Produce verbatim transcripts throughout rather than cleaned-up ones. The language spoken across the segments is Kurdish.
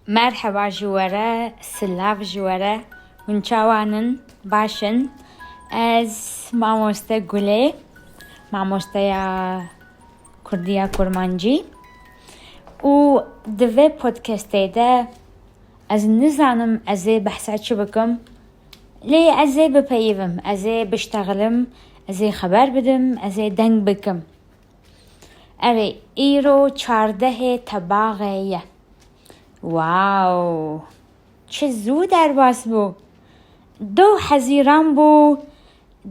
Merheba ji we re, silav ji we re. Hûn çawan in? Baş in? Ez mamoste Gulê, mamosteya Kurdiya Kurmancî û di vê podcastê de ez nizanim ez ê behsa çi bikim, lê ez ê bipeyivim, ez ê biştexilim, ez ê xeber bidim, ez ê deng bikim. Erê, îro çardehê Tebaxê ye. Wow! Çi zû derbas bû. Doh Hezîran bû,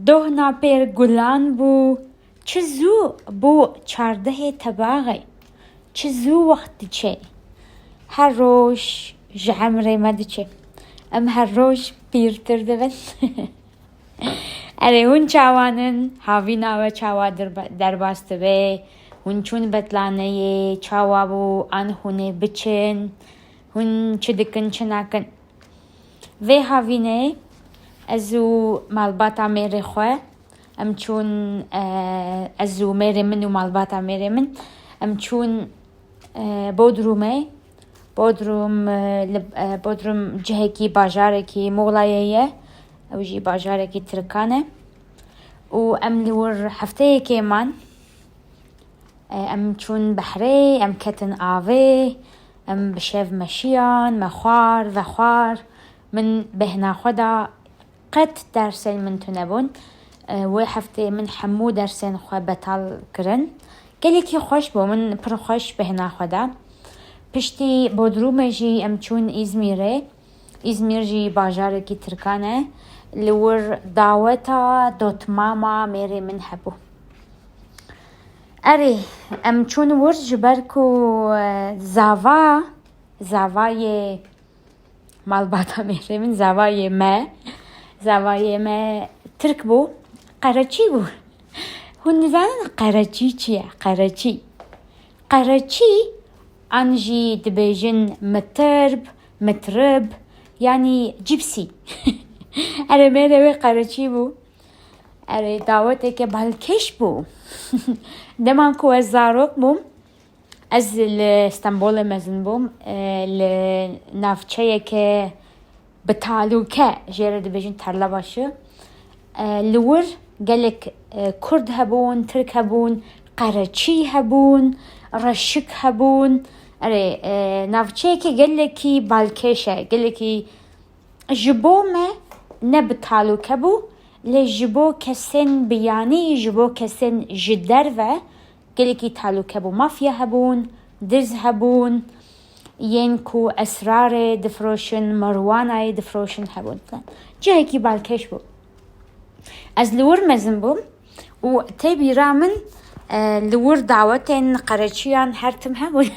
doh napêr Gulan bû. Çi zû bû çardehê Tebaxê. Çi zû wext diçe. Her roj ji emrê me diçe. Em her roj pîrtir dibin. Erê, hûn çawan in? Havîna we çawa derba-, derbas dibe? Hûn çûn betlaneyê, çawa bû? An hûn ê biçin? Hûn çi dikin, çi nakin? Vê havînê ez û malbata mêrê xwe, em çûn, e, ez û mêrê min û malbata mêrê min, em çûn, e, Bodrumê. Bodrum, e, li, e, Bodrum cihekî, bajarekî Muxlayê ye. Ew jî bajarekî Tirkan e. Û em li wir hefteyekê man. E, em çûn behrê, em ketin avê, em bi şev meşiyan, me xwar, vexwar. Min bêhna xwe da, qet dersên min tune bûn. E, wê heftê min hemû dersên xwe betal kirin. Gelekî xweş bû, min pir xweş bêhna xwe da. Piştî Bodrumê jî em çûn Îzmîrê. Îzmîr jî bajarekî Tirkan e. Li wir daweta dotmama mêrê min hebû. Erê, em çûn wir ji ber ku, e, zava, zavayê malbata mêrê min, zavayê me, zavayê me tirk bû, qereçî bû. Hûn nizanin qereçî çi ye? Qereçî. Qereçî an jî dibêjin mitirb, mitrib, yanî cipsî. Erê, mêrê wê qereçî bû. Erê, daweteke balkêş bû. Dema ku ez zarok bûm, ez li Stenbolê mezin bûm, e, li navçeyeke bi talûke, jê re dibêjin Tarlabaşı. E, li wir gelek, e, Kurd hebûn, Tirk hebûn, Qereçî hebûn, Reşik hebûn. Erê, e, navçeyeke gelekî balkêş e, gelekî ji bo me ne bi talûke bû, lê ji bo kesên biyanî, ji bo kesên ji derve gelekî talûke bû. Mafya hebûn, diz hebûn, yên ku esrarê difiroşin, marijuanayê difiroşin hebûn filan. Cihekî balkêş bû. Ez li wir mezin bûm û tê bîra min, e, li wir dawetên qereçiyan her tim hebûn.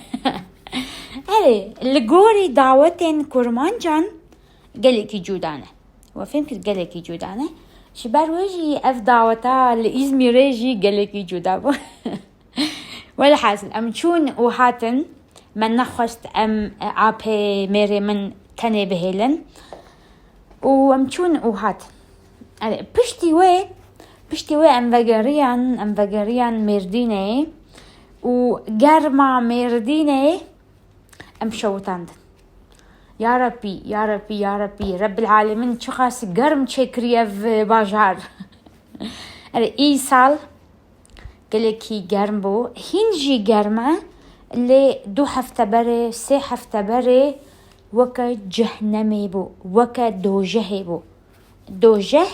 Erê, li gorî dawetên kurmancan gelekî cuda ne. We fêm kir gelekî cuda ne. Ji ber wê jî ev daweta li Îzmîrê jî gelekî cuda bû. Welhasil, em çûn û hatin. Me nexwest em, e, apê mêrê min tenê bihêlin. Û em çûn û hatin. Erê, piştî wê, piştî wê em vegeriyan, em vegeriyan Mêrdînê û germa Mêrdînê em şewitandin. Ya Rebbî, ya Rebbî, ya Rebbî, Rebbil Alemin çiqas germ çêkiriye ev bajar. Erê, îsal gelekî germ bû. Hîn jî germ e, lê du hefte berê, sê hefte berê weke cehnemê bû, weke dojehê bû. Dojeh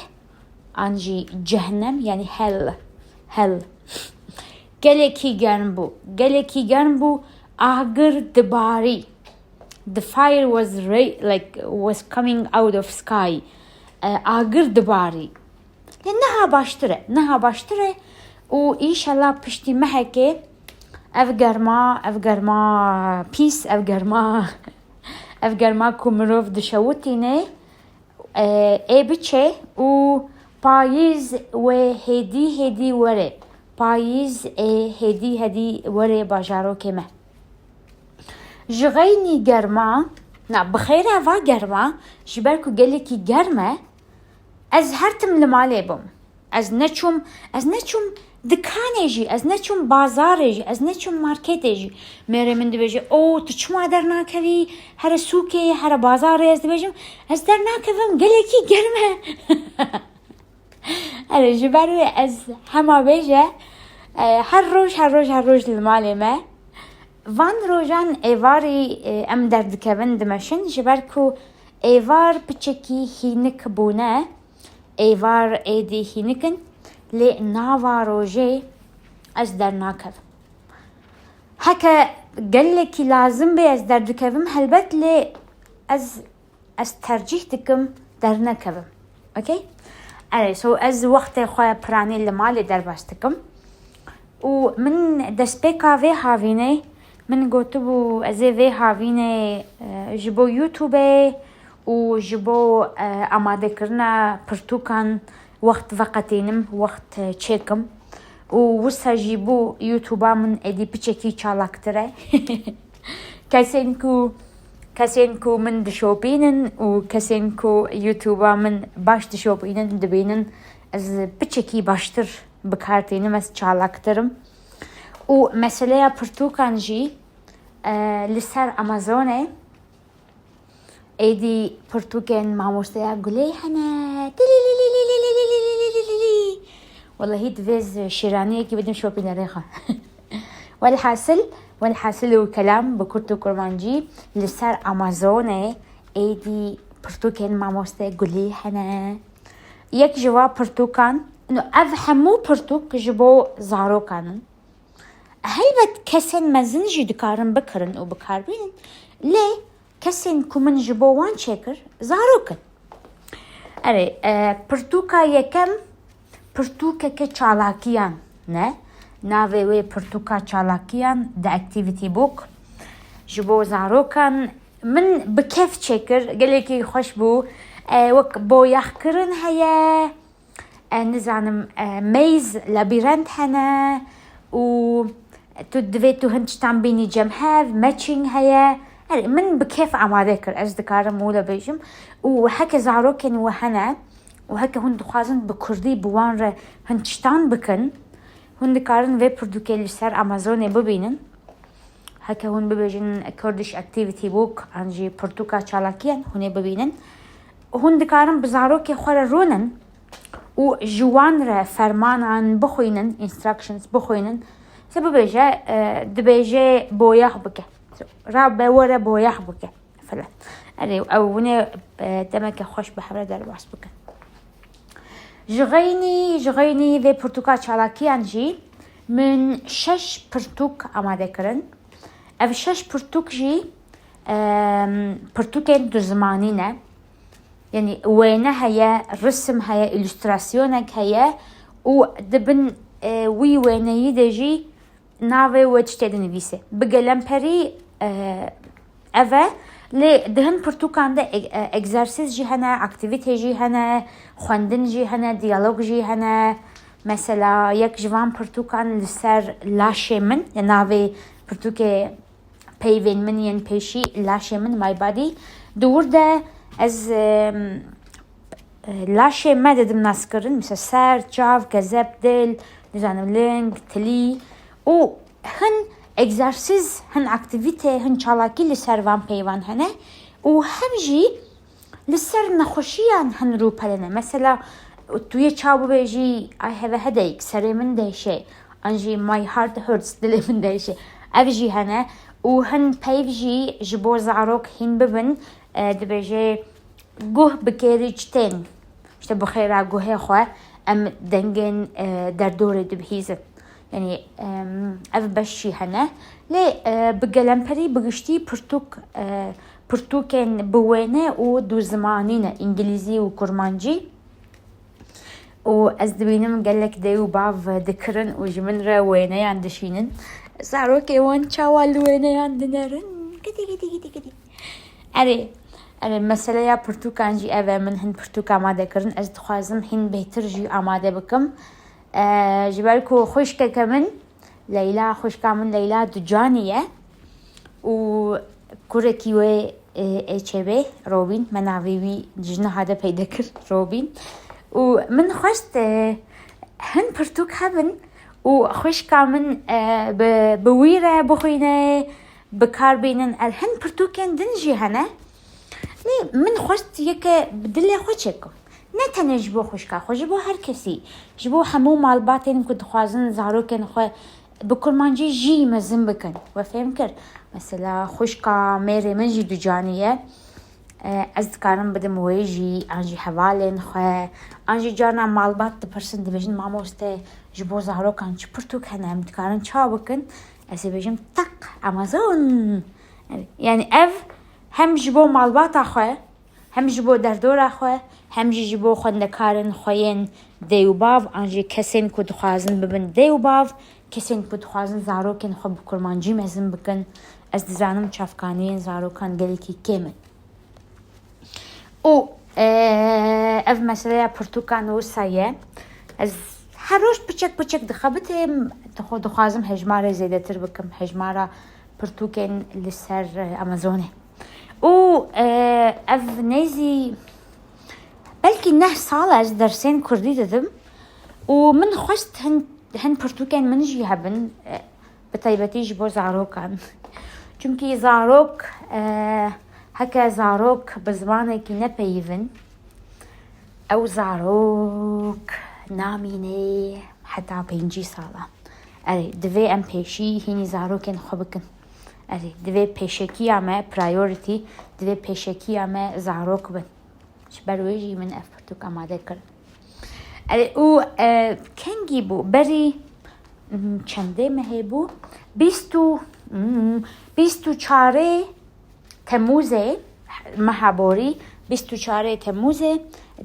an jî cehennem, yanî hell, hell. Gelekî germ bû, gelekî germ bû, agir dibarî. The fire was ra-, like, was coming out of sky. E, agir dibarî. Lê niha baştir e, niha baştir e û înşallah piştî mehekê ev germa, ev germa pîs, ev germa, ev germa ku mirov dişewitîne, e, ê biçe û payîz wê hêdî hêdî were. Payîz ê hêdî hêdî were bajarokê me. Ji xeynî germa, na, bi xêr e va germa, ji ber ku gelekî germ e, ez her tim li malê bûm. Ez neçûm, ez neçûm dikanê jî, ez neçûm bazarê jî, ez neçûm marketê jî. Mêrê min dibêje, "O, tu çima dernakevî? Here sûkê, here bazarê." Ez dibêjim, "Ez dernakevim, gelekî germ e." Erê, ji ber wê ez hema bêje, e, her roj, her roj, her roj li malê me. Van rojan êvarî, e, em derdikevin dimeşin, ji ber ku êvar piçekî hînik bûne, êvar êdî hînik in, lê nava rojê ez dernakevim. Heke gelekî lazim bê ez derdikevim helbet, lê ez, ez tercîh dikim dernekevim. Okey? Erê, so ez wextê xwe piranî li malê derbas dikim. Û min destpêka vê havînê, min gotibû, ez ê vê havînê, e, ji bo YouTube û ji bo, e, amadekirina pirtûkan wext veqetînim, wext, e, çêkim. Û wisa jî bû YouTube-a min êdî piçekî çalaktir e. Kesên ku, kesên ku min dişopînin û kesên ku YouTube-a min baş dişopînin, dibînin ez piçekî baştir bi kar tînim, ez çalaktir im. Û meseleya pirtûkan jî, e, li ser Amazonê êdî pirtûkên mamosteya Gulê hene. Tililililililililililili. Wellahî divê ez şêraniyekî bidim şopînerê xwe. Welhasil, welhasil û kelam bi kurt û kurmancî, li ser Amazonê êdî pirtûkên mamoste Gulê hene. Yek ji va pirtûkan, no, ev hemû pirtûk ji bo zarokan in. Helbet kesên mezin jî dikarin bikirin û bikarbînin, lê kesên ku min ji bo wan çêkir, zarok in. Erê, e, pirtûka yekem, pirtûkeke çalakiyan ne. Navê wê pirtûka çalakiyan The Activity Book. Ji bo zarokan min bi kêf çêkir, gelekî xweş bû. E, wek boyaxkirin heye, e, nizanim, e, maze, labirent hene û tu divê tu hin tiştan bînî cem hev, matching heye. Erê, min bi kêf amade kir, ez dikarim wilo bêjim. Û heke zarokên we hene û heke hûn dixwazin bi kurdî bi wan re hin tiştan bikin, hûn dikarin vê pirtûkê li ser Amazonê bibînin. Heke hûn bibêjin Kurdish Activity Book an jî pirtûka çalakiyan, hûn ê bibînin. Hûn dikarin bi zarokê xwe re rûnin û ji wan re fermanan bixwînin, instructions bixwînin. Se bibêje, e, dibêje boyax bike. Rabe were boyax bike. Filan. Erê, ew hûn ê, e, demeke xweş bi hev re derbas bikin. Ji xeynî, ji xeynî vê pirtûka çalakiyan jî min şeş pirtûk amade kirin. Ev şeş pirtûk jî, em, pirtûkên duzimanî ne. Yanî wêne heye, risim heye, îlustrasyonek heye û di bin, e, wî wêneyî de jî navê we tiştê dinivîse. Bi gelemperî, e, ev e. Lê di hin pirtûkan de e-, e-, egzersîz jî hene, aktîvîte jî hene, xwendin jî hene, diyalog jî hene. Mesela yek ji van pirtûkan li ser laşê min, ya navê pirtûkê peyvên min yên pêşî laşê min, my body. Di wir de ez, em, e, laşê me didim naskirin, mesela ser, çav, kezeb, dil, nizanim, ling, tilî û hin egzersîz, hin aktîvîte, hin çalakî li ser van peyvan hene û hem jî li ser nexweşiyan hin rûpel hene. Mesela tu yê çaw bibêjî, I have a headache, serê min dêşe, an jî my heart hurts, dilê min dêşe. Ev jî hene û hin peyv jî ji bo zarok hîn bibin, e, dibêje, guh bikêrî çi tên. İşte bi xêra guhê xwe em dengên, e, derdorê dibihîzin. Yanî, em, ev beş jî hene. Lê, e, bi gelemperî bi giştî pirtûk, e, pirtûkên bi wêne û du zimanî ne, îngilîzî û kurmancî. Û ez dibînim gelek dê û bav dikirin û ji min re wêneyan dişînin. Zarokê wan çawa li wêneyan dinerin? Gidî, gidî, gidî, gidî. Erê, erê, meseleya pirtûkan jî ev e, min hin pirtûk amade kirin. Ez dixwazim hîn bêhtir jî amade bikim. E, ji ber ku xwişkeke min, Leyla, xwişka min Leyla du canî ye û kurekî wê, e, ê çêbê, Robîn, me navê wî ji niha de peyde kir, Robîn. Û min xwest, e, hin pirtûk hebin û xwişka min, e, bi, bi wî re bixwîne, bi kar bînin. Er hin pirtûkên din jî hene. Lê min xwest yeke bi dilê xwe çêkim. Ne tenê ji bo xwişka xwe, ji bo her kesî. Ji bo hemû malbatên ku dixwazin zarokên xwe bi kurmancî jî mezin bikin. We fêm kir? Mesela xwişka mêrê min jî ducanî ye. E, ez dikarim bidim wê jî, an jî hevalên xwe, an jî carna malbat dipirsin, dibêjin, "Mamoste, ji bo zarokan çi pirtûk hene, em dikarin çawa bikin?" Ez ê bêjim, "Tak, Amazon." Yani ev hem ji bo malbata xwe, hem ji bo derdora xwe, hem jî ji bo xwendekarên xwe yên dê û bav, an jî kesên ku dixwazin bibin dê û bav, kesên ku dixwazin zarokên xwe bi kurmancî mezin bikin. Ez dizanim çavkaniyên zarokan gelekî kêm in. Û, e, ev meseleya pirtûkan wisa ye. Ez her roj piçek piçek dixebitêm, dixwe-, dixwazim hejmarê zêdetir bikim, hejmara pirtûkên li ser, e, Amazonê. Û, e, ev nêzî belkî neh sal e ez dersên kurdî didim û min xwest hin, hin pirtûkên min jî hebin, e, bi taybetî ji bo zarokan. Çimkî zarok, e, heke zarok bi zimanekî nepeyivin, ew zarok namîne heta pêncî sala. Erê, divê em pêşî hînî zarokên xwe bikin. Erê, divê pêşekiya me, priority, divê pêşekiya me zarok bin. Ji ber wê jî min ev pirtûk amade kir. Erê, û, e, kengî bû? Berî, mm, çendê mehê bû? Bîst û, mm, bîst û çarê Temûzê, meha borî, bîst û çarê Temûzê,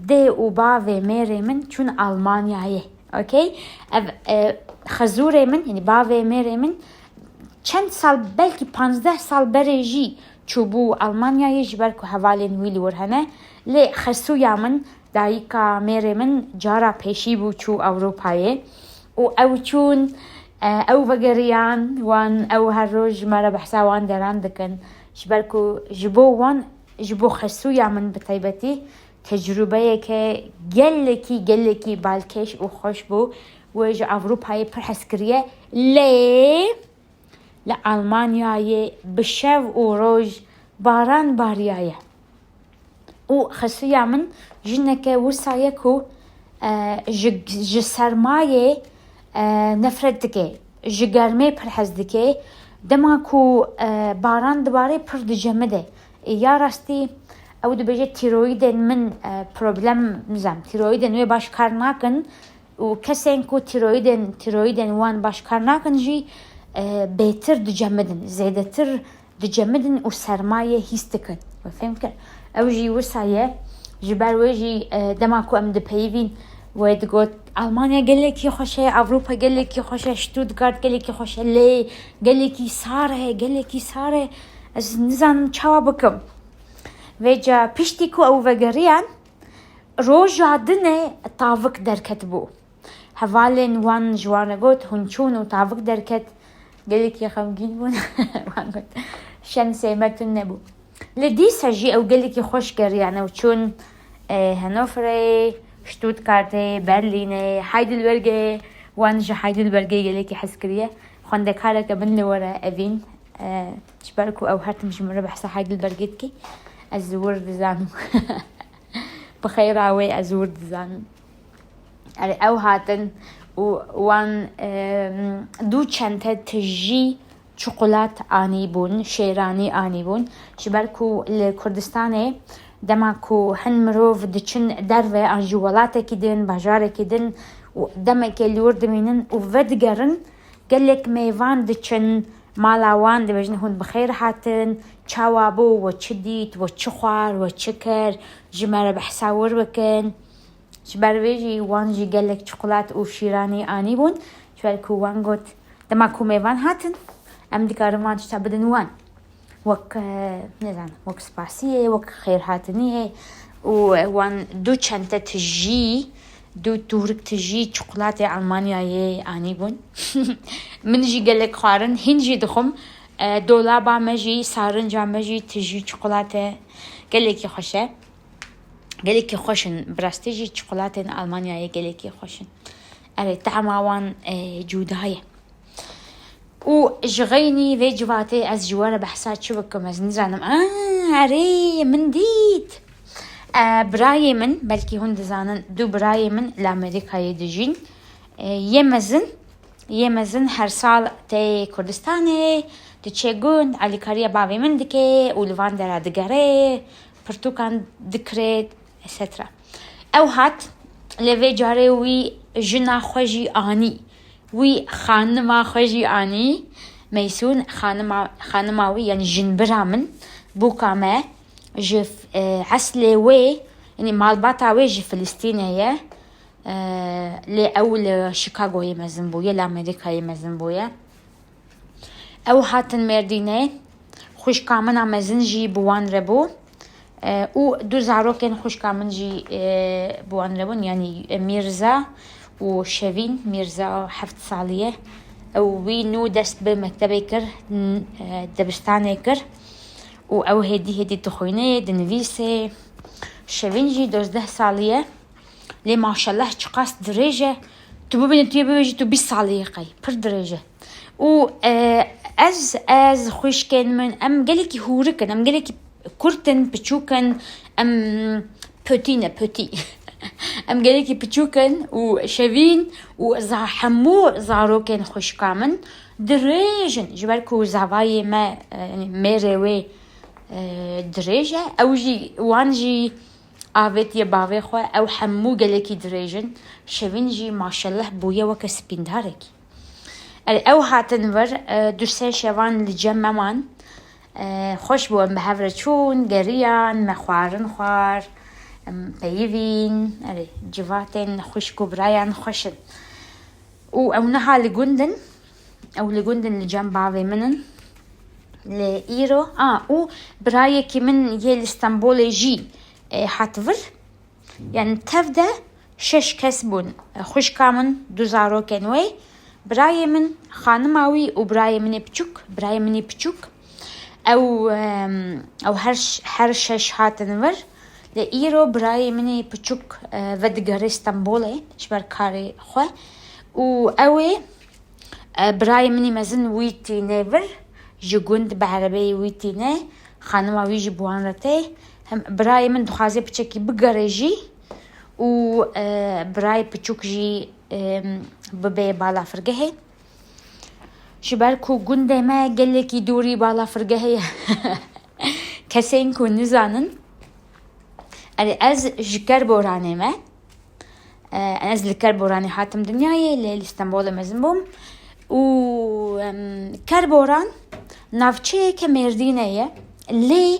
dê û bavê mêrê min çûn Almanyayê. Okey? Ev, e, xezûrê min, yani bavê mêrê min, çend sal, belkî panzdeh sal berê jî çûbû Almanyayê, ji ber ku hevalên wî li wir hene. Lê xesûya min, dayika mêrê min, cara pêşî bû çû Ewropayê. Û ew çûn, e, ew vegeriyan, wan, ew her roj ji me re behsa wan deran dikin. Ji ber ku ji bo wan, ji bo xesûya min bi taybetî, tecrûbeyeke gelekî, gelekî balkêş û xweş bû. Wê ji Ewropayê pir hez kiriye. Lê li Almanyayê bi şev û roj baran bariyaye. Û xesûya min jineke wisa ye ku, e, ji, ji sermayê, e, nefret dike, ji germê pir hez dike. Dema ku, e, baran dibare pir dicemide. E, ya rastî ew dibêje, "Tîroyîdên min, e, problem, nizam, tîroyîdên wê baş kar nakin." Û kesên ku tîroyîdên, tîroyîdên wan baş kar nakin jî, e, bêtir dicemidin, zêdetir dicemidin û sermayê hîs dikin. We fêm kir? Ew jî wisa ye. Ji ber wê jî, e, dema ku em dipeyivîn, wê digot, "Almanya gelekî xweş e, Ewropa gelekî xweş e, Stuttgart gelekî xweş e, lê gelekî sar e, gelekî sar e." Ez nizanim çawa bikim. Vêca piştî ku ew vegeriyan, roja dinê tavik derketibû. Hevalên wan ji wan re got, "Hûn çûn û tavik derket." Gelekî xemgîn bûn. Wan got, "Şensê me tune bû." Lê dîsa jî ew gelekî xweş geriyan, ew çûn, e, Hannoverê, Stuttgartê, Berlînê, Heidelbergê, wan ji Heidelbergê gelekî hez kiriye. Xwendekareke min li we re evîn, e, ji ber ku ew her tim ji min re behsa Heidelbergê dike, ez wir dizanim. Bi xeyra wê ez wir dizanim. Erê, ew hatin û wan, em, du çente tijî çikolat anîbûn, şêranî anîbûn. Ji ber ku li Kurdistanê dema ku hin mirov diçin derve an jî welatekî din, bajarekî din û demekê li wir dimînin û vedigerin, gelek mêvan diçin mala wan, dibêjin, "Hûn bi xêr hatin, çawa bû, we çi dît, we çi xwar, we çi kir, ji me re behsa wir bikin." Ji ber vê jî wan jî gelek çikolat û şîranî anîbûn. Ji ber ku wan got, dema ku mêvan hatin, em dikarin van tişta bidin wan. Wek, e, nizanim, wek spasiyê, wek xêrhatiniyê û wan du çente tijî, du tûrik tijî çikolatê Almanyayê anîbûn. Min jî gelek xwarin, hîn jî dixwim. E, dolaba me jî, sarinca me jî tijî çikolate gelekî xweş e. Gelekî xweş in. Bi rastî jî çikolatên Almanyayê gelekî xweş in. Erê, tema wan, e, cuda ye. Û ji xeynî vê civatê ez ji we re behsa çi bikim, ez nizanim. Ah, erê, min dît. E, birayê min, belkî hûn dizanin, du birayê min li Amerîkayê dijîn. E, yê mezin, yê mezin her sal tê Kurdistanê, diçe gund, alîkariya bavê min dike û li van dera digere, pirtûkan dikire, et cetera. Ew hat, lê vê carê wî jina xwe jî anî. Wî xanima xwe jî anî. Meysûn, xanima, xanima wî, yanî jinbira min, bûka me, ji, e, eslê wê, yanî malbata wê ji Filistînê ye. E, lê ew li Chicagoyê mezin bûye, li Amerîkayê mezin bûye. Ew hatin Mêrdînê, xwişka min a mezin jî bi wan re bû. E, û du zarokên xwişka min jî, e, bi wan re bûn, yanî, e, Mîrza û Şevîn. Mîrza heft salî ye. Ew wî nû dest bi mektebê kir, n-, e, dibistanê kir. Û ew hêdî hêdî dixwîne, dinivîse. Şevîn jî dozdeh salî ye. Lê maşallah çiqas dirêj e. Tu bibînî, tu yê bibêjî, tu bîst salî yî qey. Pir dirêj e. Û, e, ez, ez, xwişkên min, em gelekî hûrik in, em gelekî kurt in, piçûk in, em pötî ne, pötî. Em gelekî piçûk in û Şevîn û za-, hemû zarokên xwişka min dirêj in. Ji ber ku zavayê me, e, yanî mêrê wê, e, dirêj e. Ew jî, wan jî avêtiye bavê xwe, ew hemû gelekî dirêj in. Şevîn jî maşallah bûye weke spîndarekî. Erê, ew hatin vir, e, du sê şevan li cem me man. E, xweş bû, em bi hev re çûn, geriyan, me xwarin xwar, em peyivîn. Erê, civatên xwişk û birayan xweş in. Û ew niha li gund in. Ew li gund in, li cem bavê min in. Lê îro, a, û birayekî min yê li Stenbolê jî, e, hat vir. Yani tev de şeş kes bûn. E, xwişka min, du zarokên wê, birayê min, xanima wî û birayê min ê piçûk, birayê min ê piçûk. Ew, em, ew her ş-, her şeş hatin vir. Lê îro birayê min ê piçûk, e, vedigere Stenbolê ji ber karê xwe. Û ew ê, e, birayê min ê mezin wî tîne vir, ji gund bi erebeyê wî tîne, xanima wî jî bi wan re tê. Hem birayê min dixwaze piçekî bigere jî û, e, birayê piçûk jî, e, bibe balafirgehê. Ji ber ku gundê me gelekî dûrî balafirgehê ye. Kesên ku nizanin, erê, ez ji Kerboranê me. E, ez li Kerboranê hatim dinyayê, lê li Stenbolê mezin bûm. Û, em, Kerboran navçeyeke Mêrdînê ye. Lê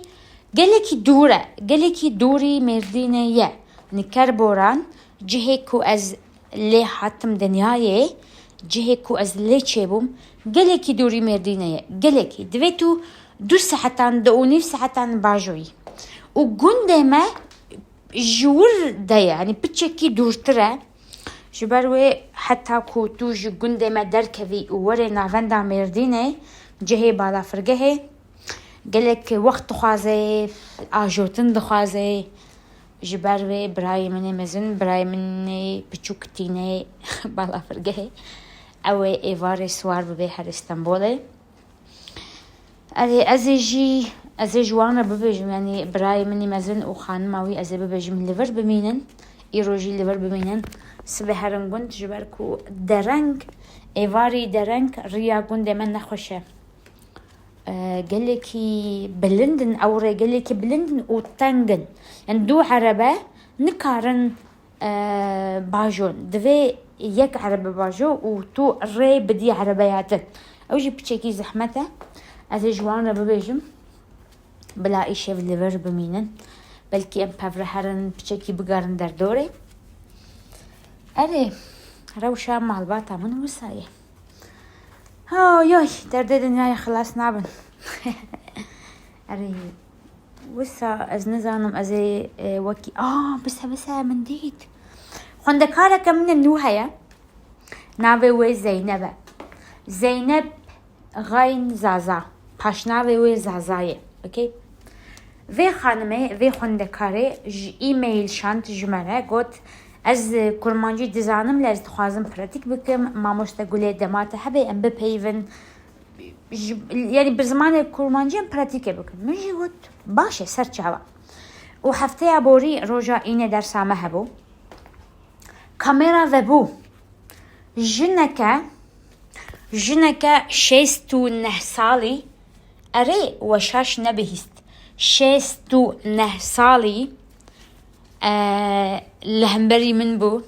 gelekî dûr e, gelekî dûrî Mêrdînê ye. Ni Kerboran, cihê ku ez lê hatim dinyayê, cihê ku ez lê çêbûm, gelekî dûrî Mêrdînê ye. Gelekî. Divê tu du saetan, du û nîv saetan bajoyî. Û gundê me ji wir de ye, yanî piçekî dûrtir e. Ji ber wê heta ku tu ji gundê me derkevî û werê navenda Mêrdînê, cihê balafirgehê, gelek wext dixwaze, ajotin dixwaze. Ji ber wê birayê min ê mezin, birayê min ê piçûk tîne balafirgehê. Ew ê êvarê siwar bibe here Stenbolê. Erê, ez ê jî, ez ê ji wan re bibêjim, yanî birayê min ê mezin û xanima wî, ez ê bibêjim li vir bimînin. Îro jî li vir bimînin. Sibê herin gund, ji ber ku dereng, êvarî dereng riya gundê me nexweş e. E, gelekî bilind in, ew rê gelekî bilind in û teng in. Yanî du erebe nikarin, e, bajon. Divê yek erebe bajo û tu rê bidî erebeya din. Ew jî piçekî zehmet e. Ez ê ji wan re bibêjim, bila îşev li vir bimînin. Belkî em pevre herin, piçekî bigerin derdorê. Erê, rewşa malbata min wisa ye. Hay, hay, derdê dinyayê xilas nabin. Erê, wisa ez nizanim, ez ê, e, wekî, a, bise, bise, min dît. Xwendekareke min e nû heye. Navê wê Zeynep e. Zeynep Xeyn Zaza. Paşnavê wê Zaza ye. Okey? Vê xanimê, vê xwendekarê ji e-mail şand ji me re, got, Ez kurmancî dizanim, lê ez dixwazim pratîk bikim. Mamoste Gulê, dema te hebe em bipeyivin. Ji, yani bi zimanê kurmancî em pratîkê bikin. Min jî got, baş e, ser çava. Û hefteya borî roja înê dersa me hebû. Kamera vebû. Jineke, jineke şêst û neh salî, erê, we şaş nebihîst. Şêst û neh salî, e, li hemberî min bû.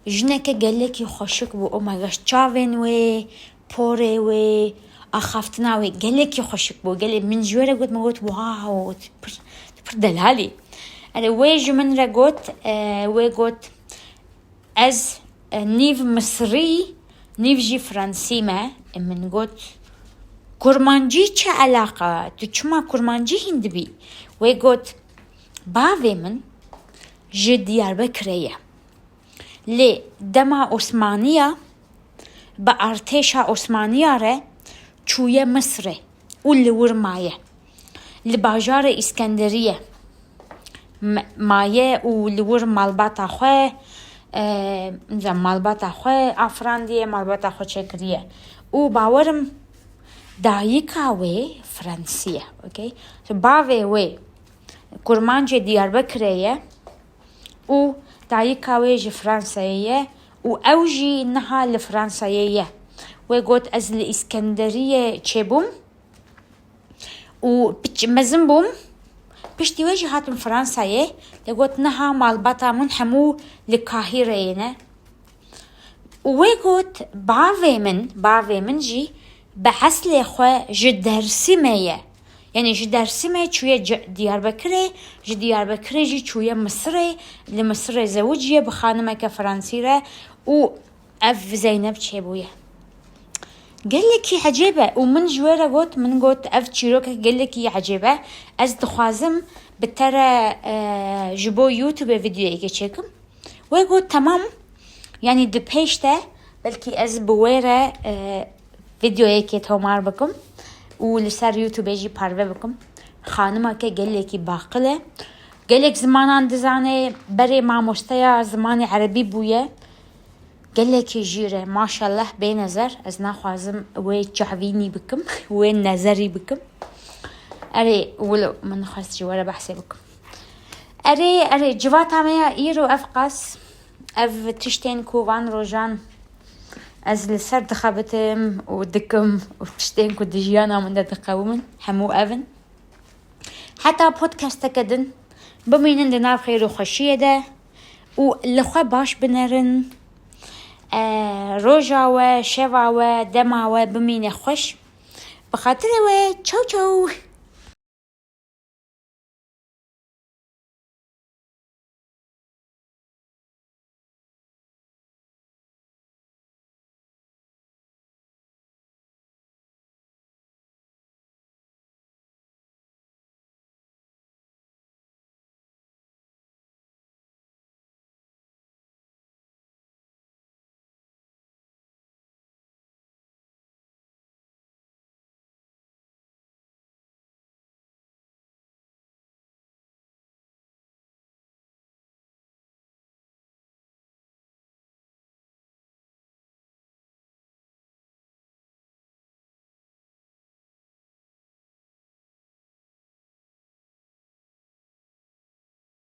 Jineke gelekî xweşik bû. Oh my gosh, çavên wê, porê wê, axaftina wê gelekî xweşik bû. Gelê min ji wê re got, min got, wow, tu pir, tu pir delalî. Erê, wê ji min re got, e, wê got, ez, e, nîv Misrî, nîv jî Fransî me. E, min got, kurmancî çi eleqa? Tu çima kurmancî hîn dibî? Wê got, bavê min ji Diyarbekirê ye. Lê dema Osmaniya, bi artêşa Osmaniya re çûye Misrê û li wir maye. Li bajarê Îskenderiyê m-, maye û li wir malbata xwe, e, mesela malbata xwe afirandiye, malbata xwe çêkiriye. Û bawerim dayika wê Fransî ye, okey? So, bavê wê kurmancê Diyarbekirê ye û dayika wê ji Fransayê ye û ew jî niha li Fransayê ye. Wê got, ez li Îskenderiyê çêbûm û piç-, mezin bûm. Piştî wê jî hatim Fransayê. Lê got, niha malbata min hemû li Kahîreyê ne. Û wê got, bavê min, bavê min jî bi eslê xwe ji Dersîmê ye. Yani ji Dersîmê çûye Diyarbekirê, ji Diyarbekirê jî çûye Misirê, li Misirê zewiciye bi xanimeke Fransî re û ev Zeynep çêbûye. Gelekî ecêb e û min ji wê re got, min got, ev çîrokek gelekî ecêb e. Ez dixwazim bi te re, e, ji bo YouTube videoyekê çêkim. Wê got, temam, yani di pêş de belkî ez bi wê re, e, videoyekê tomar bikim û li ser YouTube jî parve bikim. Xanimeke gelekî baqil e. Gelek zimanan dizane, berê mamosteya zimanê erebî bûye. Gelekî jîr e, maşallah, bê nezer. Ez naxwazim wê çavînî bikim, wê nezerî bikim. Erê, wilo min xwest ji we re behsê bikim. Erê, erê, civata me ya îro ev qas, ev tiştên ku van rojan ez li ser dixebitim û dikim û tiştên ku di jiyana min de diqewimin, hemû ev in. Heta podcasteke din bimînin di nav xêr û xweşiyê de û li xwe baş binerin. E, roja we, şeva we, dema we bimîne xweş. Bi xatirê we, çew çew.